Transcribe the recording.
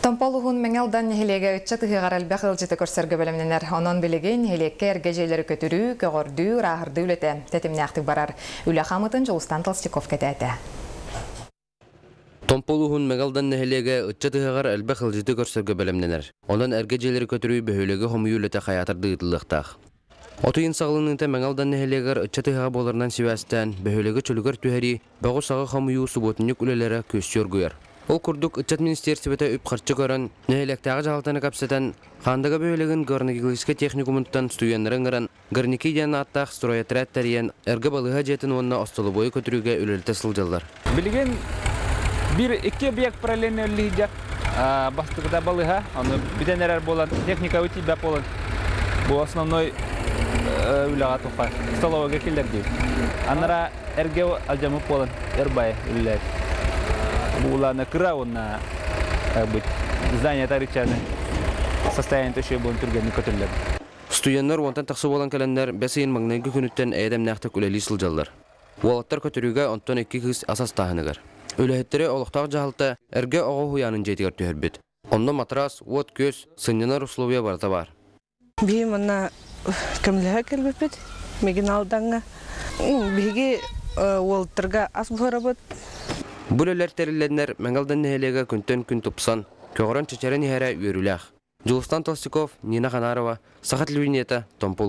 Томпо улууһун Мэҥэ Алдан нэһилиэгэ ыччат ыһыаҕар элбэх ыалдьыты көрсөргө бэлэмнэнэр. Онон билигин нэһилиэккэ эргэ дьиэлэри көтүрүү, көҕөрдүү, ырааһырдыы үлэтэ тэтимнээхтик барар. Үлэ хаамыытын Дьулустан Толстяков кэтээтэ. Томпо улууһун Мэҥэ Алдан нэһилиэгэ ыччат ыһыаҕар элбэх ыалдьыты көрсөргө бэлэмнэнэр. Онон эргэ дьиэлэри көтүрүү бөһүөлэги хомуйуу үлэтэ хайаатар да ыытыллыахтаах. От ыйын саҕаланыыта Мэҥэ Алдан нэһилиэгэр ыччат ыһыаҕа буоларынан сибээстээн, бөһүөлэги чөлүгэр түһэрии, бөҕү-саҕы хомуйуу субуотунньук үлэлэрэ күөстүү оргуйар. Ол курдук, ыччат министиэристибэтэ үп-харчы көрөн, нэһилиэктээҕи дьаһалтаны кэпсэтэн, Хаандыга бөһүөлэгин горногеологическай техникумуттан студеннары ыҥыран, Горняки диэн ааттаах стройотряд тэрийэн, эргэ балыыһа дьиэтин уонна остолобуойу көтүрүүгэ үлэлэтэ сылдьаллар. Билигин биир икки объект параллельно үлэлиир бастакыта балыыһа, ону бүтэн эрэр буолан, техникабыт тиийбэт буолан, бу основной үлэҕэ тухха столовойга киллэрдибит. Анара эргэ алдьаммыт буолан өр бай үлэлээт. Буулаана кыра уонна здание тарычаны состояние үчүгэй буолан түргэнник көтүллэр. Студеннар уонтан тахса буолан кэлэннэр, бэс ыйын маҥнайгы күнүттэн эйэ-дэмнээхтик үлэлии сылдьаллар. Уолаттар көтүрүүгэ, онтон икки кыыс ас астааһыныгар. Үлэһиттэри олохтоох дьаһалта эргэ оҕо уһуйаанын дьиэтигэр түһэрбит. Онно матрас, уот-күөс, сынньанар условия барыта баар. Биһи манна көмөлөһө кэлбиппит Мигин Алдаҥҥа. Биһиги уолаттарга ас буһарабыт. Бу үлэлэр тэриллэннэр Мэҥэ Алдан нэһилиэгэ күнтэн күн тупсан, көҕөрөн-чэчэрэн иһэрэ үөрүүлээх. Дьулустан Толстяков, Нина Ханарова, Саха телевидениета, Томпо.